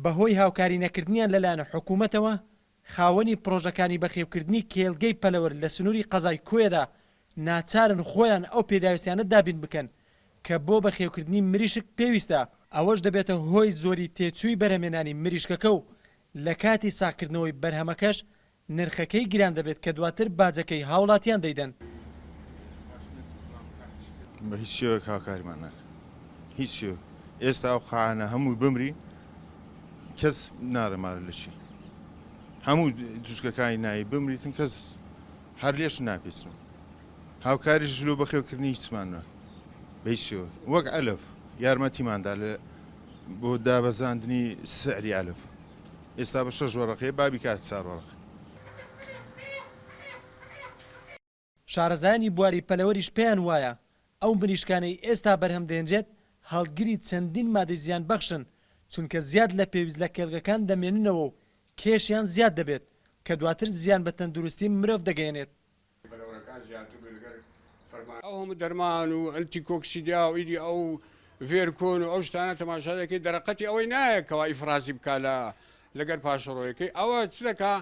بەهۆی هاوکاری نەکردنیان لەلایەن حکوومەتەوە، خاوەنی پڕۆژەکانی بەخێوکردنی کێڵگەی پەلەوەر لە سنووری قەزای کۆیەدا ناچارن خۆیان ئەو پێداویستیانە دابین بکەن کە بۆ بەخێوکردنی مریشک پێویستە، ئەوەش دەبێتە هۆی زۆری تێچووی بەرهەمێنانی مریشکەکە و لەکاتی ساغکردنەوەی بەرهەمەکەش نرخەکەی گران دەبێت کە دواتر باجەکەی هاوڵاتیان دەیدەن. بە هیچ شێوەیەک هاوکاریمان ناکەن هیچ شێوەیەک ئێستا ئەو قاعانە هەمووی بمری کەس ناڵێ مالە لە چی هەموو جوچکەکانی ناوی بمریتن کەس هەر لێش ناپێچن هاوکاری ژلو بەخێوکردنی هیچمان نا بە هیچ شێوەیەک وەک ئەلف یارمەتیماندا لە بۆ دابەزاندنی سعری ئەلف ئێستا بە شەش وەرەقەیە با بیکاتە چار وەرەقە. شارەزایانی بواری پەلەوەریش پێیان وایە، ئەو مریشکانەی ئێستا بەرهەم دەهێنرێت هەڵگری چەندین مادەی زیانبەخشن، چونکە زیاد لە پێویست لە کێڵگەکان دەمێننەوە و کێشیان زیاد دەبێت، کە دواتر زیان بە تەندروستی مرۆڤ دەگەیەنێت. ئەو هەموو دەرمان و ئەنتی کۆکسیدیا و ئیدی ئەو ڤێرکۆن و ئەو شتانە تەماشا دەکەی دەرەقەتی ئەوەی نایە کەوا ئیفرازی بکا لە لەگەر پاشەڕۆیەکەی ئەوە چ دەکا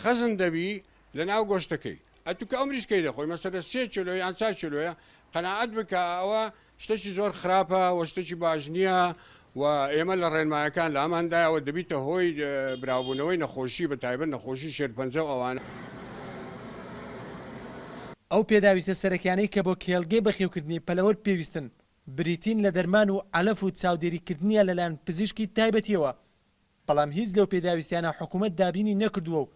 خەزن دەبی لە ناو گۆشتەکەی ئەتو کە ئەو مریشکەی دەخۆی مەسەلە سێ کیلۆ یان چار کیلۆیە قەناعەت بکە ئەوە شتێکی زۆر خراپە و شتێکی باش نییە و ئێمە لە ڕێنمایەکان لاماندایەوە دەبیتە هۆی براوبوونەوەی نەخۆشی بە تایبەت نەخۆشی شێرپەنجە و ئەوانە. ئەو پێداویستە سەرەکیانەی کە بۆ کێڵگەی بەخێوکردنی پەلەوەر پێویستن بریتین لە دەرمان و عەلەف و چاودێریکردنیان لەلایەن پزیشکی تایبەتیەوە، بەڵام هیچ لەو پێداویستیانە حکومەت دابینی نەکردووە و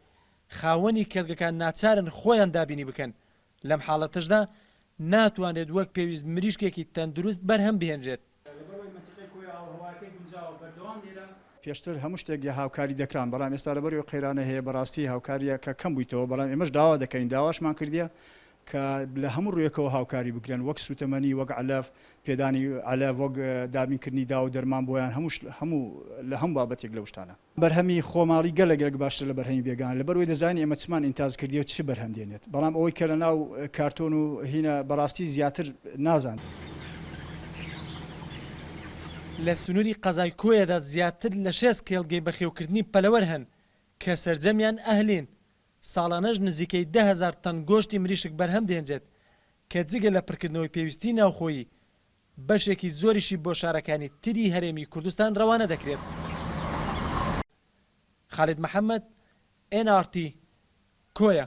خاوەنی کێڵگەکان ناچارن خۆیان دابینی بکەن، لەم حاڵەتەشدا ناتوانرێت وەک پێویست مریشکێکی تەندروست بەرهەم بهێنرێت. پێشتر هەموو شتێک یە هاوکاری دەکران بەڵام ئێستا لەبەر ئەو قەیرانە هەیە بەڕاستی هاوکاریەکە کەم بوویتەوە بەڵام ئێمەش داوا دەکەین داواشمان کردیە کە لە هەموو ڕوویەکەوە هاوکاری بکرێن وەک سووتەمەنی وەک عەلەف پێدانی عەلەف وەک دابینکردنی داو و دەرمان بۆیان هەموو هەموو لە هەموو بابەتێک لەو شتانە. بەرهەمی خۆماڵی گەلەک گەلەک باشترە لە بەرهەمی بێگانە لەبەرئەوەی دەزانین ئێمە چمان ئینتاج کردیە و چ بەرهەم دێنێت بەڵام ئەوەی کە لەناو کارتۆن و هینە بەڕاستی زیاتر نازان. لە سنووری قەزای کۆیەدا زیاتر لە 60 کێڵگەی بەخێوکردنی پەلەوەر هەن کە سەرجەمیان ئەهلین، ساڵانەش نزیکەی 10,000 تەن گۆشتی مریشک بەرهەم دەهێنرێت کە جگە لە پڕکردنەوەی پێویستیی ناوخۆیی، بەشێکی زۆریشی بۆ شارەکانی تری هەرێمی کوردستان رەوانە دەکرێت. خالید محەمەد، ئێن ئاڕ تی، کۆیە.